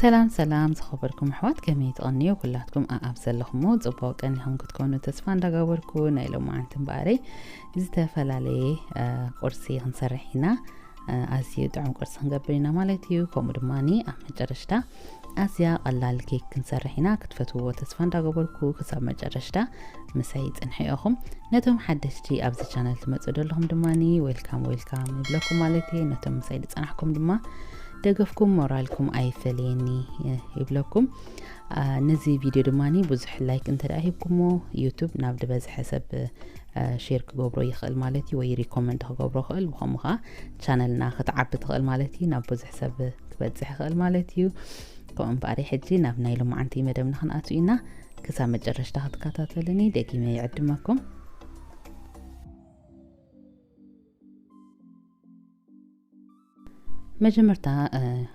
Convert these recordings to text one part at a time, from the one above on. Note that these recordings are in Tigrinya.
ሰላም ሰላም ዝኸበርኩም ኣሕዋት፣ ከመይ ትቐንዩ? ኩላትኩም ኣኣብ ዘለኹሞ ጽቡቕ ቀኒኹም ክትኮኑ ተስፋ እንዳገበርኩ፣ ናይ ሎማዓንቲ እምበኣረይ ዝተፈላለየ ቁርሲ ክንሰርሕ ኢና። ኣዝዩ ጥዑም ቁርሲ ክንገብር ኢና ማለት እዩ። ከምኡ ድማ ኣብ መጨረሽታ ኣዝያ ቀላል ኬክ ክንሰርሕ ኢና። ክትፈትውዎ ተስፋ እንዳገበርኩ ክሳብ መጨረሽታ ምሳይ ጽንሑ ኢኹም። ነቶም ሓደሽቲ ኣብዚ ቻነል ትመጹ ዘለኹም ድማ ዌልካም ዌልካም ይብለኩም ማለት እየ። ነቶም ምሳይ ዝጸናሕኩም ድማ ደገፍኩም ሞራልኩም ኣይፈለየኒ ይብለኩም። ነዚ ቪድዮ ድማ ብዙሕ ላይክ እንተ ደኣ ሂብኩሞ ዩቱብ ናብ ዝበዝሐ ሰብ ሼር ክገብሮ ይኽእል ማለት እዩ፣ ወይ ሪኮመንድ ክገብሮ ይኽእል። ብኸምኡ ከዓ ቻነልና ክትዓቢ ትኽእል ማለት እዩ፣ ናብ ብዙሕ ሰብ ክበፅሕ ይኽእል ማለት እዩ። ከምኡ እምበኣር ሕጂ ናብ ናይ ሎማዓንቲ መደብና ክንኣቱ ኢና። ክሳብ መጨረሽታ ክትከታተሉኒ ደጊመ ይዕድመኩም። መጀመርታ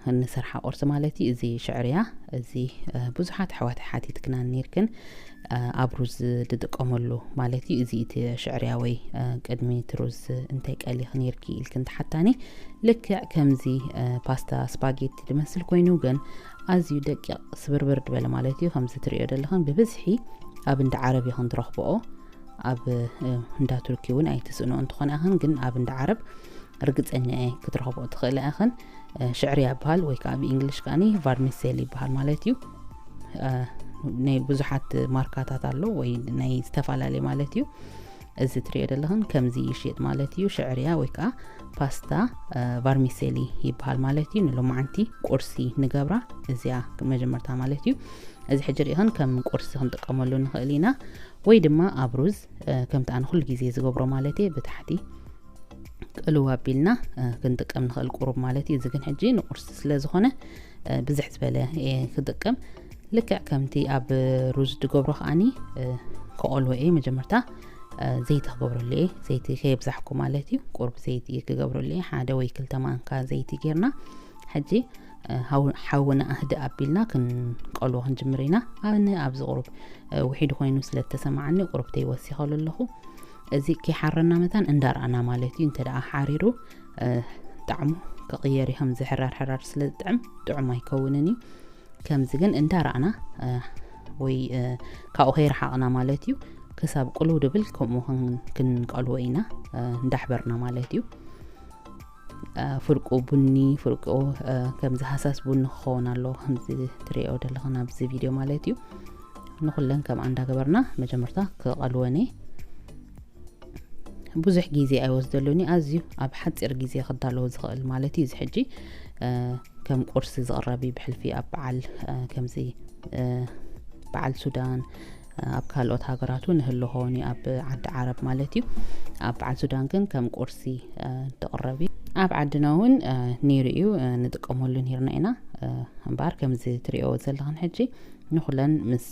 እንሰርሓ ቁርሲ ማለት እዩ እዚ ሽዕርያ። እዚ ብዙሓት ኣሕዋት ሓቲትክና ነይርክን፣ ኣብ ሩዝ ዝጥቀመሉ ማለት እዩ። እዚ እቲ ሽዕርያ ወይ ቅድሚ እቲ ሩዝ እንታይ ቀሊኽ ነይርኪ ኢልክን ተሓታኒ። ልክዕ ከምዚ ፓስታ ስፓጌቲ ዝመስል ኮይኑ ግን ኣዝዩ ደቂቕ ስብርብር ዝበለ ማለት እዩ። ከምዚ ትርእዮ ዘለኽን ብብዝሒ ኣብ እንዳ ዓረብ ኢኽን ትረኽብኦ። ኣብ እንዳ ቱርኪ እውን ኣይትስእኖ እንተኾነ ኢኽን፣ ግን ኣብ እንዳ ዓረብ ርግጸኛ እየ ክትረኽቦ ትኽእላ ኢኽን። ሽዕርያ ይበሃል ወይ ከዓ ብእንግሊሽ ከዓኒ ቫርሚሴሊ ይበሃል ማለት እዩ። ናይ ብዙሓት ማርካታት ኣሎ ወይ ናይ ዝተፈላለየ ማለት እዩ። እዚ ትሪኦ ዘለኽን ከምዚ ይሽየጥ ማለት እዩ። ሽዕርያ ወይ ከዓ ፓስታ ቫርሚሴሊ ይበሃል ማለት እዩ። ንሎማዓንቲ ቁርሲ ንገብራ እዚኣ መጀመርታ ማለት እዩ። እዚ ሕጂ ሪኢኽን ከም ቁርሲ ክንጥቀመሉ ንኽእል ኢና፣ ወይ ድማ ኣብ ሩዝ ከምቲ ኣነ ኩሉ ግዜ ዝገብሮ ማለት እየ ብታሕቲ ቅልው ኣቢልና ክንጥቀም ንኽእል ቁሩብ ማለት እዩ። እዚ ግን ሕጂ ንቁርሲ ስለ ዝኾነ ብዝሕ ዝበለ እየ ክጥቀም። ልክዕ ከምቲ ኣብ ሩዝ ድገብሮ ከዓኒ ክቐልዎ እየ። መጀመርታ ዘይቲ ክገብረሉ እየ። ዘይቲ ከየብዛሕኩ ማለት እዩ። ቁሩብ ዘይቲ ክገብረሉ እየ። ሓደ ወይ ክልተ ማንካ ዘይቲ ጌርና ሕጂ ሓውና ኣህድእ ኣቢልና ክንቀልዎ ክንጅምር ኢና። ኣነ ኣብዚ ቁሩብ ውሒድ ኮይኑ ስለ እተሰማዓኒ ቁሩብ ተይወሲኸሉ ኣለኹ። እዚ ከይሓረና መታን እንዳረኣና ማለት እዩ። እንተ ደኣ ሓሪሩ ጣዕሙ ክቕየር እዩ። ከምዚ ሕራር ሕራር ስለ ዝጥዕም ጥዑም ኣይከውንን እዩ። ከምዚ ግን እንዳረኣና ወይ ካብኡ ከይረሓቕና ማለት እዩ። ክሳብ ቅልው ድብል ከምኡ ክንቀልዎ ኢና እንዳሕበርና ማለት እዩ። ፍርቁ ቡኒ፣ ፍርቁ ከምዚ ሃሳስ ቡኒ ክኸውን ኣለዎ። ከምዚ ትሪኦ ዘለኽን ኣብዚ ቪድዮ ማለት እዩ። ንኹለን ከምኣ እንዳገበርና መጀመርታ ክቐልወን እየ። ብዙሕ ግዜ ኣይወስደሉን እዩ። ኣዝዩ ኣብ ሓፂር ግዜ ክዳለዎ ዝኽእል ማለት እዩ። እዚ ሕጂ ከም ቁርሲ ዝቕረብ እዩ። ብሕልፊ ኣብ በዓል ከምዚ በዓል ሱዳን ኣብ ካልኦት ሃገራት እውን ይህሉ ኸውን እዩ፣ ኣብ ዓዲ ዓረብ ማለት እዩ። ኣብ በዓል ሱዳን ግን ከም ቁርሲ ትቕረብ እዩ። ኣብ ዓድና እውን ነይሩ እዩ፣ ንጥቀመሉ ነይርና ኢና። እምበኣር ከምዚ ትሪኦ ዘለኽን ሕጂ ንኹለን ምስ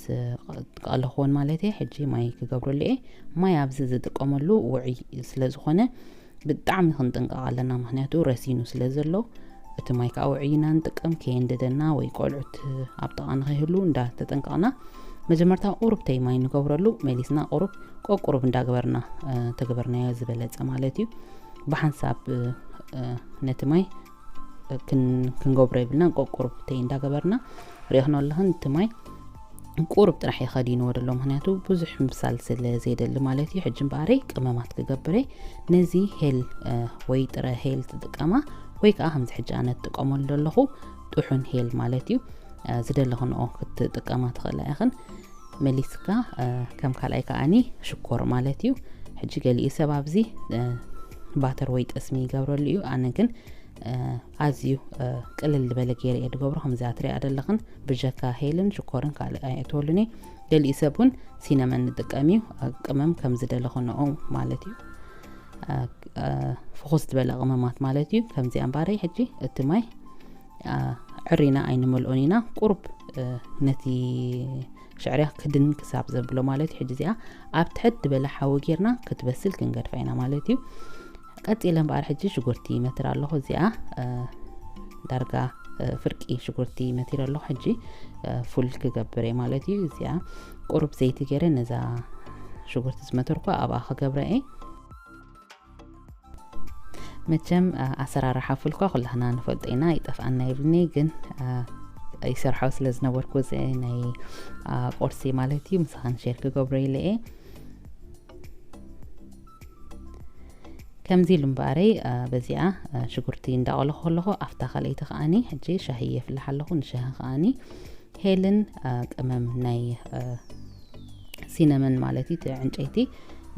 ቀለኽዎን ማለት እየ። ሕጂ ማይ ክገብረሉ እየ። ማይ ኣብዚ ዝጥቀመሉ ውዑይ ስለ ዝኾነ ብጣዕሚ ክንጥንቀቕ ኣለና፣ ምኽንያቱ ረሲኑ ስለ ዘሎ። እቲ ማይ ከዓ ውዑይ ኢና ንጥቀም፣ ከየንደደና ወይ ቆልዑት ኣብ ጥቓ ንኸይህሉ እንዳተጠንቀቕና መጀመርታ ቁሩብ ተይ ማይ ንገብረሉ፣ መሊስና ቁሩብ ቆቁሩብ እንዳገበርና ተገበርናዮ ዝበለጸ ማለት እዩ። ብሓንሳብ ነቲ ማይ ክንገብሮ የብልናን። ቆቁሩብ ተይ እንዳገበርና ሪእኽኖ ኣለኽን፣ እቲ ማይ ቁሩብ ጥራሕ እየ ከዲንዎ ደሎ፣ ምኽንያቱ ብዙሕ ምብሳል ስለ ዘይደሊ ማለት እዩ። ሕጂ እምበኣረይ ቅመማት ክገብር እየ። ነዚ ሄል ወይ ጥረ ሄል ትጥቀማ ወይ ከዓ ከምዚ ሕጂ ኣነ ትጥቀመሉ ዘለኹ ጥሑን ሄል ማለት እዩ። ዝደለኽንኦ ክትጥቀማ ትኽእላ ኢኽን። መሊስካ ከም ካልኣይ ከዓኒ ሽኮር ማለት እዩ። ሕጂ ገሊኡ ሰብ ኣብዚ ባተር ወይ ጠስሚ ይገብረሉ እዩ። ኣነ ግን ኣዝዩ ቅልል ዝበለ ገይረ እየ ዝገብሮ። ከምዚኣ ትሪኣ ዘለኽን ብጀካ ሄልን ሽኮርን ካልእ ኣየእትወሉን እየ። ገሊኡ ሰብ እውን ሲነመን ንጥቀም እዩ። ቅመም ከም ዝደለኽንኦ ማለት እዩ። ፍኹስ ዝበለ ቅመማት ማለት እዩ። ከምዚኣ እምበኣረይ ሕጂ እቲ ማይ ዕሪና ኣይንመልኦን ኢና። ቁሩብ ነቲ ሽዕርያ ክድን ክሳብ ዘብሎ ማለት እዩ። ሕጂ እዚኣ ኣብ ትሕት ዝበለ ሓዊ ጌርና ክትበስል ክንገድፋ ኢና ማለት እዩ። ቀጺለ እምበኣር ሕጂ ሽጉርቲ ይመትር ኣለኹ። እዚኣ ዳርጋ ፍርቂ ሽጉርቲ መቲረ ኣለኹ። ሕጂ ፉል ክገብር እየ ማለት እዩ። እዚኣ ቁሩብ ዘይቲ ገይረ ነዛ ሽጉርቲ ዝመተርኳ ኣብኣ ክገብረ እየ። መቸም ኣሰራርሓ ፉልኳ ኩላህና ንፈልጦ ኢና፣ ይጠፍኣና የብልኒ። ግን ይሰርሖ ስለ ዝነበርኩ፣ እዚ ናይ፣ አ፣ ቁርሲ ማለት እዩ፣ ምሳኻን ሼር ክገብሮ ኢለ እየ። ከምዚ ኢሉ እምበኣረይ፣ አ፣ በዚኣ፣ አ፣ ሽጉርቲ እንዳቆለኹ ከለኹ፣ ኣብታ ካልኣይቲ ከኣኒ ሕጂ ሻሂ የፍልሕ ኣለኹ። ንሻሂ ከኣኒ ሄልን፣ አ፣ ቅመም ናይ፣ አ፣ ሲነመን ማለት እዩ፣ እቲ ዕንጨይቲ፣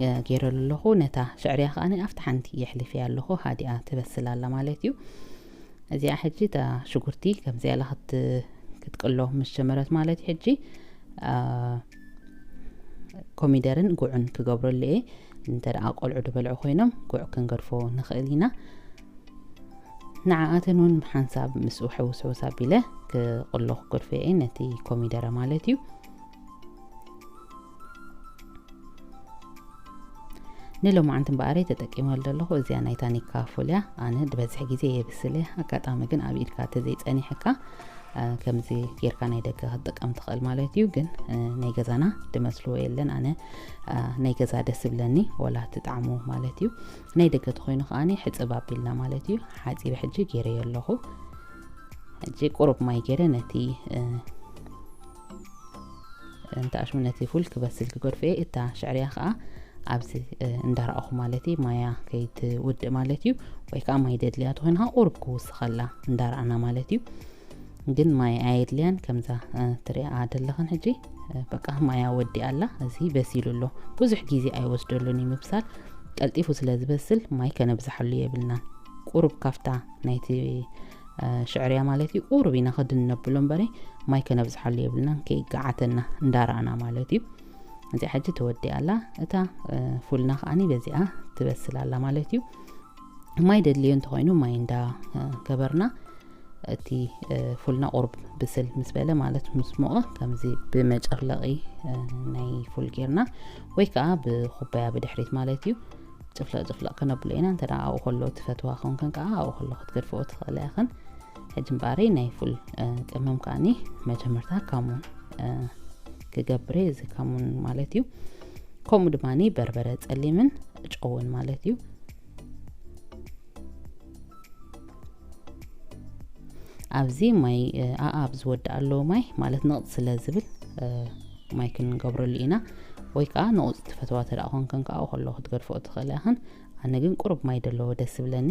አ፣ ገይረሉ ኣለኹ። ነታ ሽዕርያ ከኣኒ ኣብቲ ሓንቲ የሕሊፈያ ኣለኹ፣ ሃዲኣ ትበስል ኣላ ማለት እዩ። እዚኣ ሕጂ እታ ሽጉርቲ ከምዚኣ ኢላ ክት-፣ ክትቅሎ ምስ ጀመረት ማለት እዩ። ሕጂ፣ አ፣ ኮሚደርን ጉዕን ክገብረሉ እየ። እንተ ደኣ ቆልዑ ዝበልዑ ኮይኖም ጉዕ ክንገድፎ ንኽእል ኢና። ንዓኣተን እውን ሓንሳብ ምስኡ ሕውስ ሕውስ ኣቢለ ክቕሎ ክገድፎ እየ፣ ነቲ ኮሚደረ ማለት እዩ። ንሎማዓንቲ እምበኣረይ ተጠቂመሉ ዘለኹ እዚኣ ናይ ታኒካ ፉል እያ። ኣነ ዝበዝሕ ግዜ የብስል እየ። ኣጋጣሚ ግን ኣብ ኢድካ ተዘይጸኒሕካ፣ አ፣ ከምዚ ጌርካ ናይ ደገ ክትጥቀም ትኽእል ማለት እዩ። ግን፣ እ፣ ናይ ገዛና ድመስልዎ የለን። ኣነ፣ አ፣ ናይ ገዛ ደስ ይብለኒ፣ ወላ እቲ ጣዕሙ ማለት እዩ። ናይ ደገ ተኾይኑ ከኣኒ ሕጽብ ኣቢልና ማለት እዩ። ሓጺበ ሕጂ ጌረዮ ኣለኹ። ሕጂ ቁሩብ ማይ ጌረ ነቲ፣ እ፣ እንተ ኣሽሙ ነቲ ፉል ክበስል ክገድፎ እየ። እታ ሽዕርያ ከኣ ኣብዚ፣ እ፣ እንዳረኣኹ ማለት እዩ፣ ማያ ከይትውድእ ማለት እዩ። ወይ ከኣ ማይ ደድልያ ተኾይንካ ቁሩብ ክውስኸላ እንዳረኣና ማለት እዩ። ግን ማይ ኣየድልያን፣ ከምዛ፣ እ፣ ትሪኣ ዘለኽን ሕጂ፣ እ፣ በቃ ማያ ወዲኣ ኣላ። እዚ በሲሉ ኣሎ። ብዙሕ ግዜ ኣይወስደሉን እዩ ምብሳል። ቀልጢፉ ስለ ዝበስል ማይ ከነብዝሓሉ የብልናን። ቁሩብ ካፍታ ናይቲ፣ እ፣ ሽዕርያ ማለት እዩ፣ ቁሩብ ኢና ክድን ነብሎ እምበሪ ማይ ከነብዝሓሉ የብልናን፣ ከይገዓተና እንዳረኣና ማለት እዩ። እዚኣ ሕጂ ተወዲኣ ኣላ። እታ፣ እ፣ ፉልና ከኣኒ በዚኣ ትበስል ኣላ ማለት እዩ። ማይ ደድልዮ እንተኾይኑ ማይ እንዳ፣ እ፣ ገበርና እቲ፣ እ፣ ፉልና ቁሩብ ብስል ምስ በለ ማለት ምስ ሞቐ ከምዚ ብመጨፍለቒ፣ እ፣ ናይ ፉል ጌርና ወይ ከኣ ብኹባያ ብድሕሪት ማለት እዩ። ጭፍለቕ ጭፍለቕ ከነብሎ ኢና። እንተ ደኣ ኣብኡ ከሎ ትፈትዋ ኮንክን ከኣ ኣብኡ ከሎ ክትገድፍኦ ትኽእላ ኢኽን። ሕጂ እምበኣረይ ናይ ፉል፣ እ፣ ቅመም ከኣኒ መጀመርታ ካሙን፣ እ፣ ክገብር እየ። እዚ ካሙን ማለት እዩ። ከምኡ ድማኒ በርበረ ጸሊምን ጨውን ማለት እዩ። ኣብዚ ማይ፣ እ፣ ኣኣብ ዝወድእ ኣለዎ ማይ ማለት ንቕጽ ስለ ዝብል፣ እ፣ ማይ ክንገብረሉ ኢና። ወይ ከኣ ንቑጽ ትፈትዋ ተደኣ ኮንክን ከኣ ከሎ ክትገድፍኦ ትኽእላ ኢኽን። ኣነ ግን ቁሩብ ማይ ደለዎ ደስ ዝብለኒ።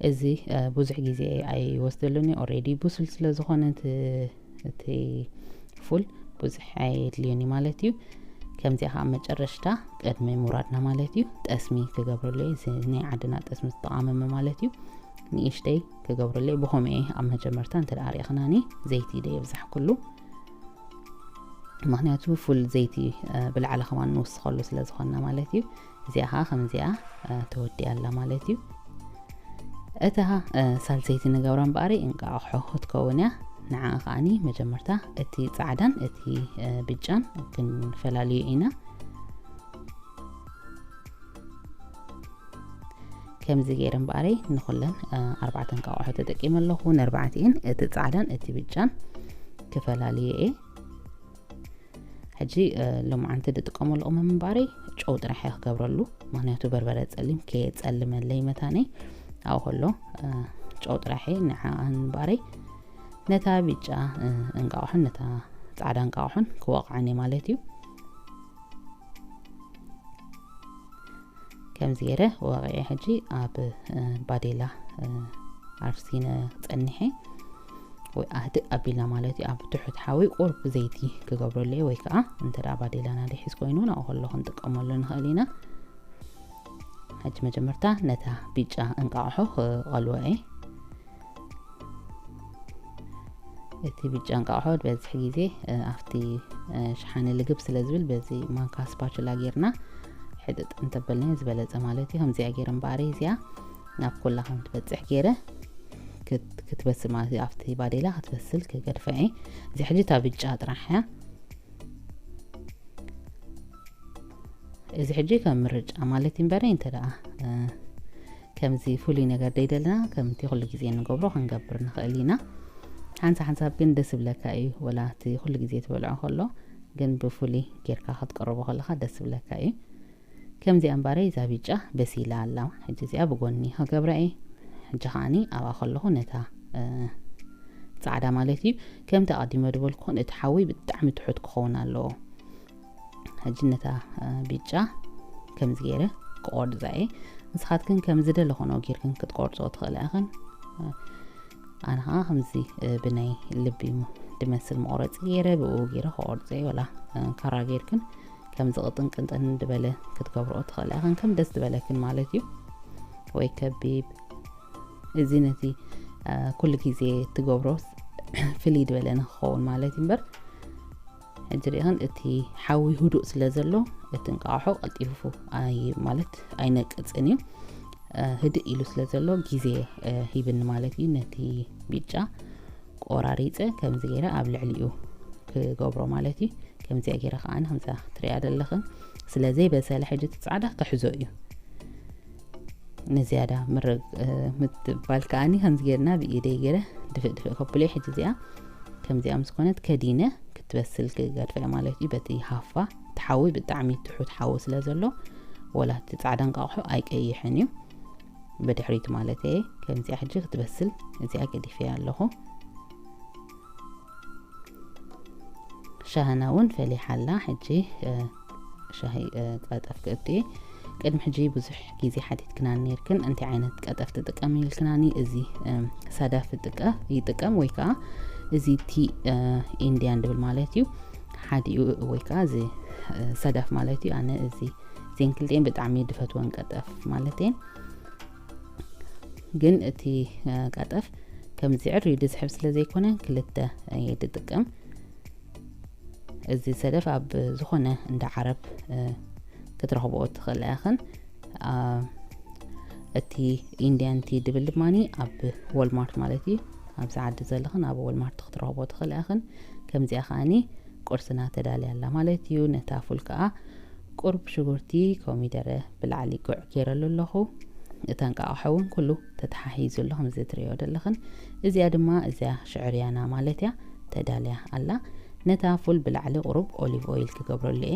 እዚ፣ እ፣ ብዙሕ ግዜ ኣይወስደሉን እዩ። ኦሬዲ ብሱል ስለ ዝኾነ እቲ፣ እቲ ፉል ብዙሕ ኣየድልዮን እዩ ማለት እዩ። ከምዚኣ ከዓ መጨረሽታ ቅድሚ ምውራድና ማለት እዩ፣ ጠስሚ ክገብረሉ እየ። እዚ ናይ ዓድና ጠስሚ ዝተቃመመ ማለት እዩ። ንእሽተይ ክገብረሉ እየ። ብኸምኡ እየ ኣብ መጀመርታ እንተ ደኣ ሪእኽናኒ ዘይቲ ደየብዛሕኩሉ። ምኽንያቱ ፉል ዘይቲ፣ እ፣ ብላዕሊ ከማን ንውስኸሉ ስለ ዝኾንና ማለት እዩ። እዚኣ ከዓ ከምዚኣ፣ እ፣ ተወዲኣ ኣላ ማለት እዩ። እታ፣ እ፣ ሳልሰይቲ ንገብራ እምበኣሪ እንቃቑሖ ክትከውን እያ። ንዓ ከዓኒ መጀመርታ እቲ ጻዕዳን እቲ፣ እ፣ ብጫን ክንፈላልዮ ኢና። ከምዚ ገይረ እምበኣረይ ንኹለን፣ እ፣ ኣርባዕተ እንቃቑሖ ተጠቂመ ኣለኹ። ነርባዕቲኤን እቲ ጻዕዳን እቲ ብጫን ክፈላልዮ እየ። ሕጂ፣ እ፣ ሎማዓንቲ ዝጥቀመሉ ቅመም እምበኣረይ ጨው ጥራሕ እየ ክገብረሉ። ምኽንያቱ በርበረ ጸሊም ከየጸልመለይ መታነይ። ኣብኡ ከሎ፣ እ፣ ጨው ጥራሕ እየ። ንዓኣ እምበኣረይ ነታ ብጫ፣ እ፣ እንቃቑሖን ነታ ጻዕዳ እንቃቑሖን ክወቕዐን እየ ማለት እዩ። ከምዚ ገይረ ወቒዐ ሕጂ ኣብ፣ እ፣ ባዴላ፣ እ፣ ኣርሲነ ጸኒሐ ወይ ኣህድእ ኣቢልና ማለት እዩ። ኣብ ትሑት ሓዊ ቁሩብ ዘይቲ ክገብረሉ እየ፣ ወይ ከዓ እንተ ደኣ ባዴላና ደሒስ ኮይኑ ናብኡ ከሎ ክንጥቀመሉ ንኽእል ኢና። ሕጂ መጀመርታ ነታ ብጫ እንቃቑሖ ክቐልዎ እየ። እቲ ብጫ እንቃቑሖ ዝበዝሕ ግዜ፣ እ፣ ኣብቲ፣ እ፣ ሸሓነ ልግብ ስለ ዝብል በዚ ማንካ ስፓቹላ ጌርና ሕጥጥ እንተበልናዮ ዝበለጸ ማለት እዩ። ከምዚኣ ገይረ እምበኣር እዚኣ ናብ ኩላ ከም ትበጽሕ ገይረ ክት-፣ ክትበስል ማለት እዩ። ኣብቲ ባዴላ ክትበስል ክገድፋ እየ። እዚ ሕጂ እታ ብጫ ጥራሕ እያ። እዚ ሕጂ ከም ምርጫ ማለት እዩ እምበረ፣ እንተ ደኣ፣ እ፣ ከምዚ ፍሉይ ነገር ደይደለና፣ ከምቲ ኩሉ ግዜ እንገብሮ ክንገብር ንኽእል ኢና። ሓንሳ ሓንሳብ ግን ደስ ይብለካ እዩ፣ ወላ እቲ ኩሉ ግዜ ትበልዖ ከሎ፣ ግን ብፍሉይ ጌርካ ክትቅርቦ ከለኻ ደስ ይብለካ እዩ። ከምዚኣ እምበኣረይ እዛ ቢጫ በሲላ ኣላ። ሕጂ እዚኣ ብጎኒ ክገብራ እየ። ሕጂ ከዓኒ ኣብኣ ከለኹ ነታ፣ እ፣ ጻዕዳ ማለት እዩ። ከምቲ ኣቐዲመ ዝበልኩኹን እቲ ሓዊ ብጣዕሚ ትሑት ክኸውን ኣለዎ። ሕጂ ነታ፣ እ፣ ቢጫ ከምዚ ገይረ ክቆርጻ እየ። ንስኻትክን ከም ዝደለኽንኦ ጌርክን ክትቆርጽኦ ትኽእላ ኢኽን። እ፣ ኣነ ኸዓ ከምዚ፣ እ፣ ብናይ ልቢ ም-፣ ድመስል መቑረጺ ገይረ ብኡ ገይረ ክቆርጾ እየ። ወላ፣ እ፣ ካራ ጌርክን ከምዚ ቅጥን ቅንጥን ድበለ ክትገብርኦ ትኽእላ ኢኽን፣ ከም ደስ ዝበለክን ማለት እዩ። ወይ ከቢብ፣ እዚ ነቲ፣ እ፣ ኩሉ ግዜ ትገብሮ ፍልይ ድበለ ንክኸውን ማለት እዩ እምበር። ሕጂ ርኢኽን እቲ ሓዊ ህዱእ ስለ ዘሎ እቲ እንቃቑሖ ቀልጢፉ ኣይ-፣ ማለት ኣይነቅጽን እዩ። እ፣ ህድእ ኢሉ ስለ ዘሎ ግዜ፣ እ፣ ሂብኒ ማለት እዩ። ነቲ ቢጫ ቆራሪጸ ከምዚ ገይረ ኣብ ልዕሊኡ ክገብሮ ማለት እዩ። ከምዚኣ ገይረ ከዓኒ ከምዛ ትሪኣ ዘለኽን ስለ ዘይበሰለ ሕጂ እቲ ጻዕዳ ክሕዞ እዩ። ንዝያዳ ምርግ-፣ እ፣ ምትባል ከዓኒ ከምዚ ገይርና ብኢደይ ገይረ ድፍእ ድፍእ ከብሎ። ሕጂ እዚኣ ከምዚኣ ምስ ኮነት ከዲነ ክትበስል ክገድፋ እየ ማለት እዩ። በቲ ሃፋ እቲ ሓዊ ብጣዕሚ ትሑት ሓዊ ስለ ዘሎ ወላ እቲ ጻዕዳ እንቃቑሖ ኣይቀይሕን እዩ። ብድሕሪቱ ማለት እየ። ከምዚኣ ሕጂ ክትበስል እዚኣ ገዲፈያ ኣለኹ። ሻህና እውን ፈሊሓ ኣላ። ሕጂ፣ እ፣ ሻሂ፣ እ፣ ቀጠፍ ክእቱ እየ። ቅድሚ ሕጂ ብዙሕ ግዜ ሓቲትክናኒ ነይርክን፣ እንታይ ዓይነት ቀጠፍ ትጥቀም ኢልክናኒ። እዚ፣ እ፣ ሰዳፍ ይጥቀ-፣ ይጥቀም ወይ ከዓ እዚ ቲ፣ እ፣ ኢንድያን ድብል ማለት እዩ። ሓዲኡ ወይ ከዓ እዚ፣ እ፣ ሰዳፍ ማለት እዩ። ኣነ እዚ እዚን ክልቲኤን ብጣዕሚ ድፈትወን ቀጠፍ ማለት እየን። ግን እቲ፣ እ፣ ቀጠፍ ከምዚ ዕርዩ ድዝሕብ ስለ ዘይኮነ ክልተ እየ ድጥቀም። እዚ ሰደፍ ኣብ ዝኾነ እንዳ ዓረብ፣ እ፣ ክትረኽብኦ ትኽእላ ኢኽን። አ፣ እቲ ኢንድያን ቲ ድብል ድማኒ ኣብ ወልማርት ማለት እዩ። ኣብዚ ዓዲ ዘለኽን ኣብ ወልማርት ክትረኽቦ ትኽእላ ኢኽን። ከምዚኣ ከዓኒ ቁርስና ተዳልያ ኣላ ማለት እዩ። ነታ ፉል ከኣ ቁሩብ ሽጉርቲ፣ ኮሚደረ ብላዕሊ ጉዕ ገይረሉ ኣለኹ። እቲ እንቃቑሖ እውን ኩሉ ተተሓሒዙ ኣሎ፣ ከምዚ ትሪኦ ዘለኽን። እዚኣ ድማ፣ እዚኣ ሽዕርያና ማለት እያ፣ ተዳልያ ኣላ። ነታ ፉል ብላዕሊ ቁሩብ ኦሊቭ ኦይል ክገብረሉ እየ።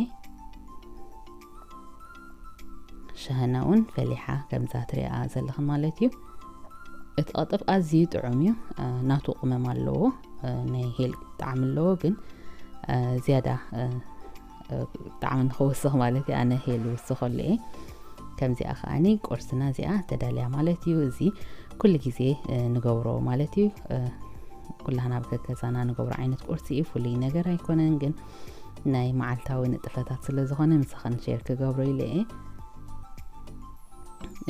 ሸህና እውን ፈሊሓ፣ ከምዛ ትሪኣ ዘለኽን ማለት እዩ። እቲ ቀጠፍ ኣዝዩ ጥዑም እዩ። እ፣ ናቱ ቅመም ኣለዎ። እ፣ ናይ ሄል ጣዕሚ ኣለዎ፣ ግን፣ እ፣ ዝያዳ፣ እ፣ እ፣ ጣዕሚ ንኽውስኽ ማለት እዩ። ኣነ ሄል ውስኸሉ እየ። ከምዚኣ ከዓኒ ቁርስና እዚኣ ተዳልያ ማለት እዩ። እዚ ኩሉ ግዜ፣ እ፣ ንገብሮ ማለት እዩ። እ፣ ኩላህና ኣብ ገገዛና ንገብሮ ዓይነት ቁርሲ እዩ። ፍሉይ ነገር ኣይኮነን፣ ግን ናይ መዓልታዊ ንጥፈታት ስለ ዝኾነ ምሳኽን ሼር ክገብሮ ኢለ እየ።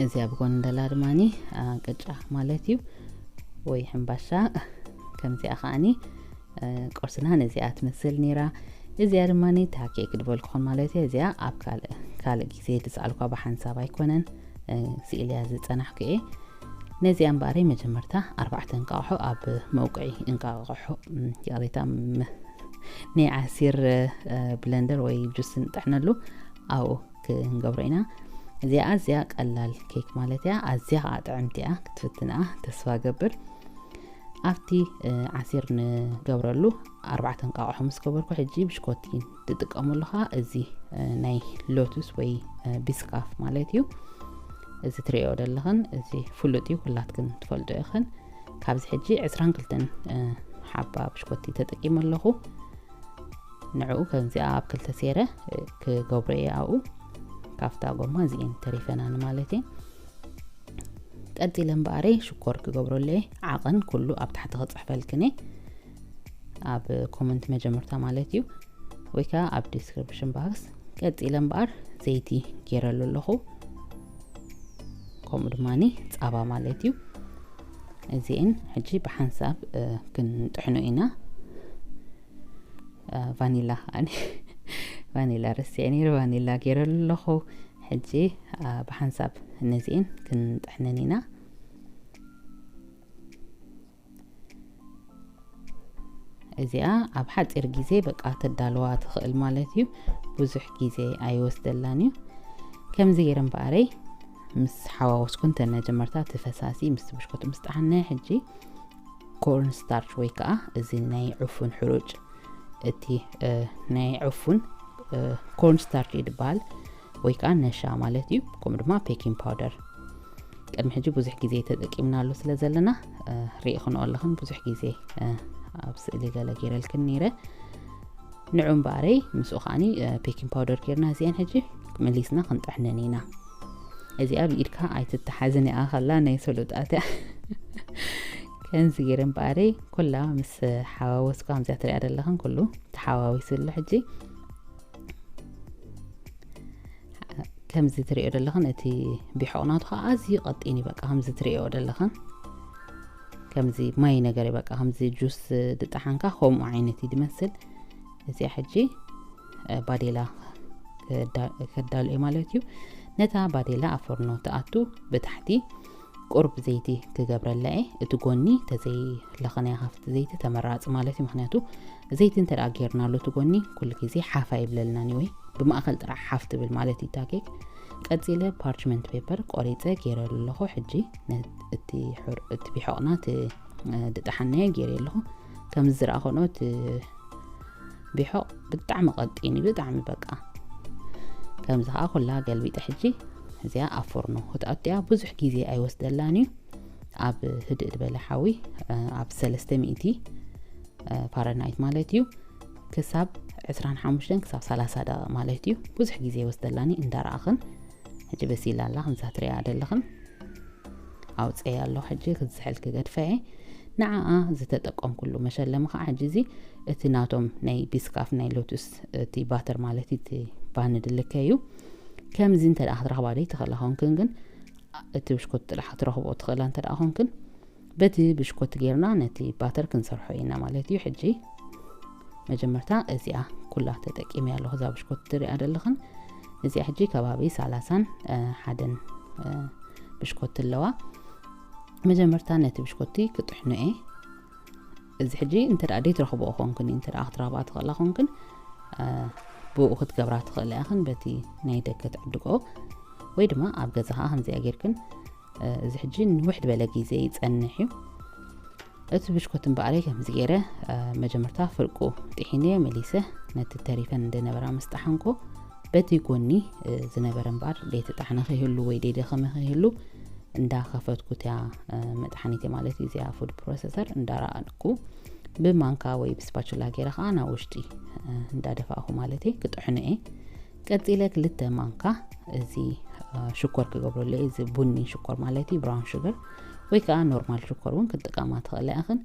እዚኣ ብጎኒ ደላ ድማኒ፣ አ፣ ቅጫ ማለት እዩ፣ ወይ ሕምባሻ። ከምዚኣ ከዓኒ፣ አ፣ ቁርስና ነዚኣ ትመስል ነይራ። እዚኣ ድማኒ እታ ኬክ ድበልኩኹም ማለት እየ። እዚኣ ኣብ ካልእ፣ ካልእ ግዜ ድሰኣልኳ ብሓንሳብ ኣይኮነን፣ አ፣ ስኢልያ ዝጸናሕኩ እየ። ነዚኣ እምበኣረይ መጀመርታ ኣርባዕተ እንቃቑሖ ኣብ መውቅዒ እንቃቑሖ፣ ም፣ ይቕሬታ፣ ም፣ ናይ ዓሲር፣ አ፣ ብለንደር ወይ ጁስ ንጥሕነሉ ኣብኡ ክንገብሮ ኢና። እዚኣ ኣዝያ ቀላል ኬክ ማለት እያ። ኣዝያ ከዓ ጥዕምቲ እያ። ክትፍትንኣ ተስፋ ገብር። ኣብቲ፣ እ፣ ዓሲር ንገብረሉ ኣርባዕተ እንቃቑሖ ምስ ገበርኩ፣ ሕጂ ብሽኮቲ ትጥቀመሉ ከዓ እዚ፣ እ፣ ናይ ሎቱስ ወይ፣ እ፣ ቢስካፍ ማለት እዩ። እዚ ትሪኦ ዘለኽን፣ እዚ ፍሉጥ እዩ፣ ኩላትክን ትፈልጦ ኢኽን። ካብዚ ሕጂ ዕስራን ክልተን፣ እ፣ ሓባ ብሽኮቲ ተጠቂመ ኣለኹ። ንዕኡ ከምዚኣ ኣብ ክልተ ሴረ፣ እ፣ ክገብሮ እየ ኣብኡ። ካብታ ጎማ እዚኤን ተሪፈናኒ ማለት እየ። ቀጺለ እምበኣረይ ሽኮር ክገብረሉ እየ። ዓቐን ኩሉ ኣብ ታሕቲ ክጽሕፈልክን እየ። ኣብ ኮመንት መጀመርታ ማለት እዩ። ወይ ከዓ ኣብ ዲስክሪፕሽን ባክስ። ቀጺለ እምበኣር ዘይቲ ገይረሉ ኣለኹ። ከምኡ ድማኒ ጻባ ማለት እዩ። እዚኤን ሕጂ ብሓንሳብ፣ እ፣ ክንጥሕኖ ኢና። እ፣ ቫኒላ፣ ኣነ ቫኒላ ረሲዐ ነይረ፣ ቫኒላ ገይረሉ ኣለኹ። ሕጂ፣ እ፣ ብሓንሳብ ነዚኤን ክንጥሕነን ኢና። እዚኣ ኣብ ሓጺር ግዜ በቃ ተዳልዋ ትኽእል ማለት እዩ። ብዙሕ ግዜ ኣይወስደላን እዩ። ከምዚ ገይረ እምበኣረይ ምስ ሓዋወስኩ እንተ መጀመርታ እቲ ፈሳሲ ምስ ብሽኮት ምስ ጠሓነ፣ ሕጂ ኮርን ስታርች ወይ ከዓ እዚ ናይ ዕፉን ሕሩጭ፣ እቲ፣ እ፣ ናይ ዕፉን፣ እ፣ ኮርን ስታርች እዩ ዝበሃል። ወይ ከዓ ነሻ ማለት እዩ። ከምኡ ድማ ቤኪንግ ፓውደር። ቅድሚ ሕጂ ብዙሕ ግዜ ተጠቂምናሉ ስለ ዘለና ርኢኽንኦ ኣለኽን፣ ብዙሕ ግዜ ኣብ ስእሊ ገለ ገይረልክን ነይረ። ንዑ እምበኣረይ ምስኡ ከዓኒ ቤኪንግ ፓውደር ጌርና እዚአን ሕጂ መሊስና ክንጥሕነን ኢና። እዚኣ ብኢድካ ኣይትተሓዝን እያ ከላ ናይ ሰሉጣት እያ። ከምዚ ገይረ እምበኣረይ ኩላ ምስ ሓዋወስኩ ከምዚኣ ትሪኣ ዘለኽን ኩሉ ተሓዋዊሱ ኣሎ። ሕጂ ከምዚ ትሪኦ ዘለኽን እቲ ቢሖቕ ናቱ ከዓ ኣዝዩ ቀጢን እዩ። በቃ ከምዚ ትሪኦ ዘለኽን ከምዚ ማይ ነገር እዩ። በቃ ከምዚ ጁስ ድጣሓንካ ከምኡ ዓይነት እዩ ዝመስል። እዚኣ ሕጂ ባዴላ ከዳልኦ ማለት እዩ። ነታ ባዴላ ኣብ ፎርኖ ትኣቱ ብታሕቲ ቁርብ ዘይቲ ክገብረላ እየ። እቲ ጎኒ ተዘይለኸናያ ካብቲ ዘይቲ ተመራፂ ማለት እዩ። ምክንያቱ ዘይቲ እንተ ደኣ ጌርናሉ እቲ ጎኒ ኩሉ ግዜ ሓፍ ኣይብለልናን እዩ፣ ወይ ብማእኸል ጥራሕ ሓፍ ትብል ማለት እዩ እታ ኬክ። ቀፂለ ፓርችመንት ፔፐር ቆሪፀ ገይረ ኣለኹ። ሕጂ ነ-፣ እቲ ሕር-፣ እቲ ቢሖቕና እቲ፣ እ፣ ድጣሓናዮ ገይረ ኣለኹ። ከምዚ ዝረኣኹ እቲ ቢሖቕ ብጣዕሚ ቀጢን እዩ፣ ብጣዕሚ በቃ። ከምዚ ከዓ ኩላ ገልቢጠ ሕጂ እዚኣ ኣብ ፎርኖ ክትኣቱ እያ። ብዙሕ ግዜ ኣይወስደላን እዩ። ኣብ ህድእ ዝበለ ሓዊ፣ እ፣ ኣብ ሰለስተ ሚእቲ፣ እ፣ ፋረንሃይት ማለት እዩ፣ ክሳብ ዕስራን ሓሙሽተን ክሳብ ሰላሳ ደቂቕ ማለት እዩ። ብዙሕ ግዜ ይወስደላኒ እንዳረኣኽን። ሕጂ በሲላ ኣላ፣ ከምዛ ትሪኣ ዘለኽን። ኣውፅኤ ኣለኹ። ሕጂ ክዝሕል ክገድፈ እየ። ንዓኣ ዝተጠቀምኩሉ መሸለሚ ከዓ ሕጂ እዚ እቲ ናቶም ናይ ቢስካፍ ናይ ሎቱስ እቲ ባተር ማለት እዩ፣ እቲ ባኒ ድልከ እዩ። ከምዚ እንተ ደኣ ክትረኽባ ደይ ትኽእላ ኮንክን ግን እቲ ብሽኮት ጥራሕ ክትረኽቦ ትኽእላ እንተ ደኣ ኮንክን በቲ ብሽኮት ጌርና ነቲ ባተር ክንሰርሖ ኢና ማለት እዩ። ሕጂ መጀመርታ እዚኣ ኩላ ተጠቂመ ኣለኹ፣ እዛ ብሽኮት ትሪኣ ዘለኽን። እዚኣ ሕጂ ከባቢ ሰላሳን፣ እ፣ ሓደን፣ እ፣ ብሽኮቲ ኣለዋ። መጀመርታ ነቲ ብሽኮቲ ክጥሕኖ እየ። እዚ ሕጂ እንተ ደኣ ደይ ትረኽቦ ኮንክን፣ እንተ ደኣ ክትረኽባ ትኽእላ ኮንክን፣ እ፣ ብኡ ክትገብራ ትኽእላ ኢኽን፣ በቲ ናይ ደገ ትዕድቆ ወይ ድማ ኣብ ገዛኻ ከምዚኣ ጌርክን፣ እ፣ እዚ ሕጂ ንውሕ ዝበለ ግዜ ይጸንሕ እዩ። እቲ ብሽኮት እምበኣረይ ከምዚ ገይረ፣ እ፣ መጀመርታ ፍርቁ ጥሒነ መሊሰ ነቲ ተሪፈን እንደነበራ ምስ ጠሓንኩ፣ በቲ ጎኒ፣ እ፣ ዝነበረ እምበኣር ደይተጣሕነ ከይህሉ ወይ ደይደኸመ ከይህሉ እንዳኸፈትኩ እቲያ፣ እ፣ መጥሓኒተይ ማለት እዩ፣ እዚኣ ፉድ ፕሮሰሰር እንዳረኣኩ ብማንካ ወይ ብስፓቹላ ገይረ ከዓ ናብ ውሽጢ፣ እ፣ እንዳደፋእኩ ማለተይ ክጥሕኖ እየ። ቀጺለ ክልተ ማንካ እዚ፣ እ፣ ሽኮር ክገብረሉ እየ። እዚ ቡኒ ሽኮር ማለት እዩ፣ ብራውን ሹገር ወይ ከዓ ኖርማል ሽኮር እውን ክትጥቀማ ትኽእላ ኢኽን።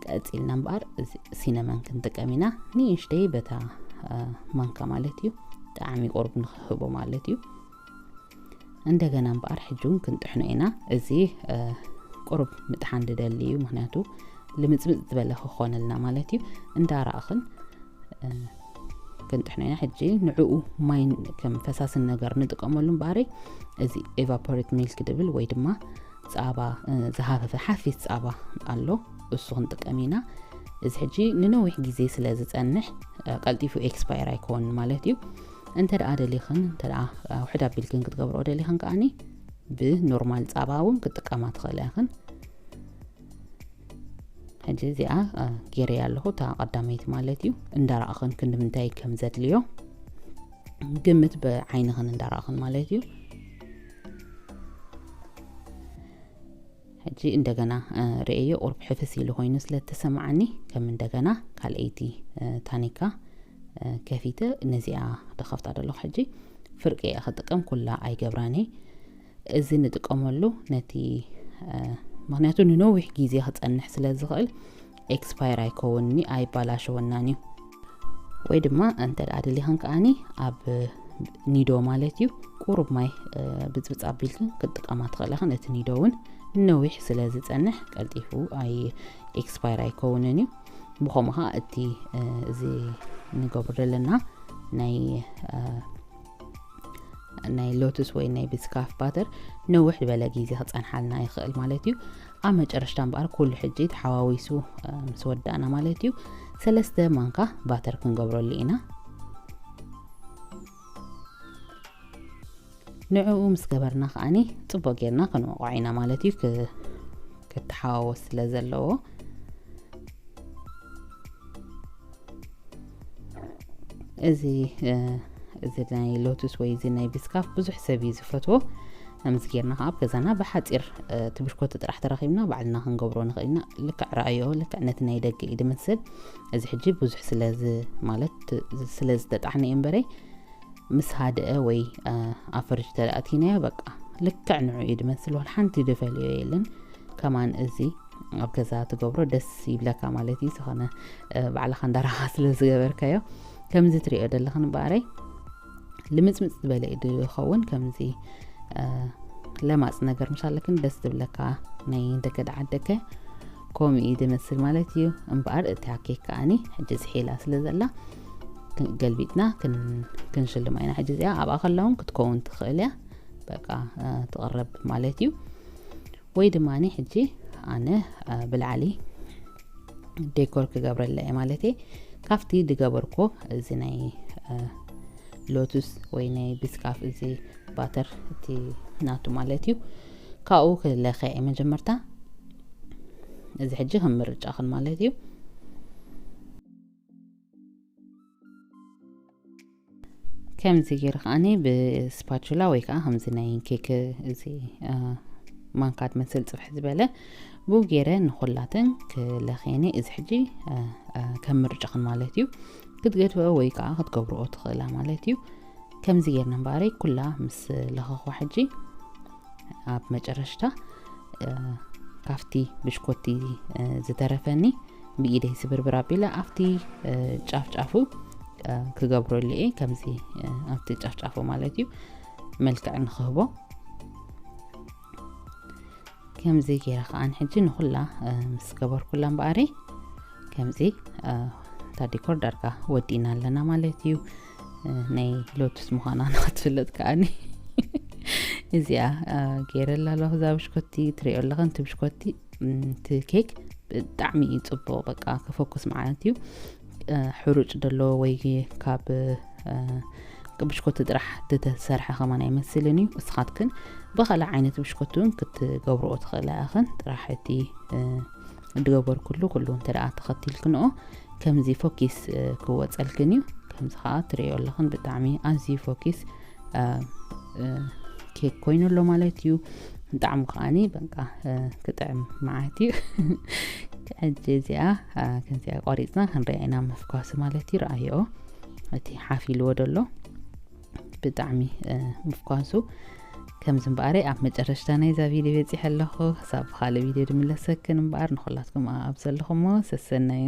ቀጺልና እምበኣር እዚ ሲነመን ክንጥቀም ኢና። ንእሽተይ በታ፣ እ፣ ማንካ ማለት እዩ፣ ጣዕሚ ቁሩብ ንኽህቦ ማለት እዩ። እንደገና እምበኣር ሕጂ እውን ክንጥሕኖ ኢና። እዚ፣ እ፣ ቁሩብ ምጥሓን ዝደሊ እዩ፣ ምኽንያቱ ልምጽምጽ ዝበለ ክኾነልና ማለት እዩ። እንዳረኣኽን፣ እ፣ ክንጥሕኖ ኢና። ሕጂ ንዕኡ ማይ ከም ፈሳሲ ነገር ንጥቀመሉ እምበኣረይ እዚ ኤቫፖሬት ሚልክ ድብል ወይ ድማ ጻባ፣ እ፣ ዝሃፈፈ ሓፊስ ጻባ ኣሎ፣ እሱ ክንጥቀም ኢና። እዚ ሕጂ ንነዊሕ ግዜ ስለ ዝጸንሕ፣ እ፣ ቀልጢፉ ኤክስፓየር ኣይኮን ማለት እዩ። እንተ ደኣ ደሊኽን፣ እንተ ደኣ፣ እ፣ ውሕድ ኣቢልክን ክትገብርኦ ደሊኽን ከኣኒ ብኖርማል ጻባ እውን ክትጥቀማ ትኽእላ ኢኽን። ሕጂ እዚኣ፣ እ፣ ገይረያ ኣለኹ፣ እታ ቀዳመይቲ ማለት እዩ። እንዳረኣኽን ክንዲ ምንታይ ከም ዘድልዮ ግምት ብዓይንኽን እንዳረኣኽን ማለት እዩ። ሕጂ እንደገና፣ እ፣ ርእየዮ፣ ቁሩብ ሕፍስ ኢሉ ኮይኑ ስለ እተሰማዓኒ፣ ከም እንደገና ካልኣይቲ፣ እ፣ ታኒካ፣ እ፣ ከፊተ ነዚኣ ዝኸፍታ ዘለኹ። ሕጂ ፍርቂ እየ ክጥቀም፣ ኩላ ኣይገብራን እየ። እዚ ንጥቀመሉ ነቲ፣ እ፣ ምኽንያቱ ንነዊሕ ግዜ ክጸንሕ ስለ ዝኽእል ኤክስፓየር ኣይከውንኒ፣ ኣይባላሸወናን እዩ። ወይ ድማ እንተ ደኣ ደሊኽን ከኣኒ ኣብ ኒዶ ማለት እዩ፣ ቁሩብ ማይ፣ እ፣ ብጽብጽ ኣቢልክን ክትጥቀማ ትኽእላ ኢኽን። እቲ ኒዶ እውን ነዊሕ ስለ ዝጸንሕ ቀልጢፉ ኣይ ኤክስፓየር ኣይከውንን እዩ። ብኸምኡ ኸኣ እቲ፣ እ፣ እዚ ንገብሮ ዘለና ናይ፣ እ፣ ናይ ሎቱስ ወይ ናይ ቢስካፍ ባተር ነዊሕ ዝበለ ግዜ ክጸንሓልና ይኽእል ማለት እዩ። ኣብ መጨረሽታ እምበኣር ኩሉ ሕጂ ተሓዋዊሱ፣ እ፣ ምስ ወዳእና ማለት እዩ፣ ሰለስተ ማንካ ባተር ክንገብረሉ ኢና። ንዕኡ ምስ ገበርና ከኣኒ ጽቡቕ ጌርና ክንወቕዖ ኢና ማለት እዩ፣ ክ-፣ ክተሓዋወስ ስለ ዘለዎ። እዚ፣ እ፣ እዚ ናይ ሎቱስ ወይ እዚ ናይ ቢስካፍ ብዙሕ ሰብ እዩ ዝፈትዎ። ከምዚ ጌርና ከዓ ኣብ ገዛና ብሓፂር፣ እ፣ እቲ ብሽኮቲ ጥራሕ ተረኺብና ባዕልና ክንገብሮ ንኽእል ኢና። ልክዕ ረኣዮ፣ ልክዕ ነቲ ናይ ደገ እዩ ዝመስል። እዚ ሕጂ ብዙሕ ስለ ዝ-፣ ማለት ስለ ዝተጣሕነ እዩ እምበረይ፣ ምስ ሃደአ ወይ፣ እ፣ ኣብ ፍርጅ ተደኣቲናዮ በቃ ልክዕ ንዑ እዩ ዝመስል። ወላ ሓንቲ ዝፈልዮ የለን። ከማን እዚ ኣብ ገዛ ትገብሮ ደስ ይብለካ ማለት እዩ። ዝኾነ፣ እ፣ ባዕልኻ እንዳራኻ ስለ ዝገበርካዮ። ከምዚ ትሪኦ ዘለኽን በኣረይ ልምጽምጽ ዝበለ እዩ ዝኸውን። ከምዚ፣ እ፣ ለማጽ ነገር ምስ ኣለክን ደስ ዝብለካ ናይ ደገ ደዓደከ ከምኡ እዩ ዝመስል ማለት እዩ። እምበኣር እታ ኬክ ከኣኒ ሕጂ ዝሒላ ስለ ዘላ ክ-፣ ገልቢጥና ክን-፣ ክንሽልማ ኢና። ሕጂ እዚኣ ኣብኣ ከላ እውን ክትከውን ትኽእል እያ። በቃ፣ እ፣ ትቕረብ ማለት እዩ። ወይ ድማ ሕጂ ኣነ፣ እ፣ ብላዕሊ ዴኮር ክገብረላ እየ ማለት እየ። ካብቲ ዝገበርኮ እዚ ናይ፣ እ፣ ሎቱስ ወይ ናይ ቢስካፍ እዚ ባተር እቲ ናቱ ማለት እዩ። ካብኡ ክለኸ እየ መጀመርታ። እዚ ሕጂ ከም ምርጫኽን ማለት እዩ። ከምዚ ገይረ ከዓኒ ብስፓቹላ ወይ ከዓ ከምዚ ናይ ኬክ እዚ፣ እ፣ ማንካ ዝመስል ጽፍሕ ዝበለ ብኡ ገይረ ንኹላተን ክለኽየን እየ። እዚ ሕጂ፣ እ፣ እ፣ ከም ምርጫኽን ማለት እዩ። ክትገድፍኦ ወይ ከዓ ክትገብርኦ ትኽእላ ማለት እዩ። ከምዚ ጌርና እምበኣረይ ኩላ ምስ ለኸኹ ሕጂ ኣብ መጨረሽታ፣ እ፣ ካብቲ ብሽኮቲ፣ እ፣ ዝተረፈኒ ብኢደይ ስብርብር ኣቢለ ኣብቲ፣ እ፣ ጫፍ ጫፉ፣ እ፣ ክገብረሉ እየ። ከምዚ፣ እ፣ ኣብቲ ጫፍ ጫፉ ማለት እዩ፣ መልክዕ ንክህቦ። ከምዚ ገይረ ከዓን ሕጂ ንኹላ፣ እ፣ ምስ ገበርኩላ እምበኣረይ ከምዚ፣ እ፣ እታ ዲኮር ዳርጋ ወዲእና ኣለና ማለት እዩ። እ፣ ናይ ሎቱስ ምዃና ንክትፍለጥ ከዓኒ እዚኣ፣ እ፣ ገይረላ ኣለኹ። እዛ ብሽኮቲ ትሪኦ ኣለኽን፣ እቲ ብሽኮቲ፣ ም፣ እቲ ኬክ ብጣዕሚ እዩ ጽቡቕ። በቃ ክፎኩስ ማለት እዩ። እ፣ ሕሩጭ ደሎ ወይ ካብ፣ እ፣ ብሽኮቲ ጥራሕ ዝተሰርሐ ከማን ኣይመስልን እዩ። እስኻትክን ብኻልእ ዓይነት ብሽኮቲ እውን ክትገብርኦ ትኽእላ ኢኽን። ጥራሕ እቲ፣ እ፣ ዝገበርኩሉ ኩሉ እንተ ደኣ ተኸቲልክንኦ ከምዚ ፎኪስ፣ እ፣ ክወጸልክን እዩ። ከምዚ ኸዓ ትርእዮ ኣለኽን ብጣዕሚ ኣዝዩ ፎኪስ፣ እ፣ እ፣ ኬክ ኮይኑ ኣሎ ማለት እዩ። ጣዕሙ ከዓኒ በቃ፣ እ፣ ክጥዕም መዓት እዩ። ሕጂ እዚኣ፣ እ፣ ከምዚኣ ቆሪጽና ክንሪኣ ኢና ምፍኳሱ ማለት እዩ። ረኣይኦ እቲ ሓፍ ኢልዎ ደሎ ብጣዕሚ፣ እ፣ ምፍኳሱ። ከምዚ እምበኣረይ ኣብ መጨረሽታ ናይዛ ቪድዮ በጺሐ ኣለኹ። ክሳብ ብኻልእ ቪድዮ ድምለሰክን እምበኣር ንኹላትኩም ኣብ ዘለኹሞ ሰሰናዩ።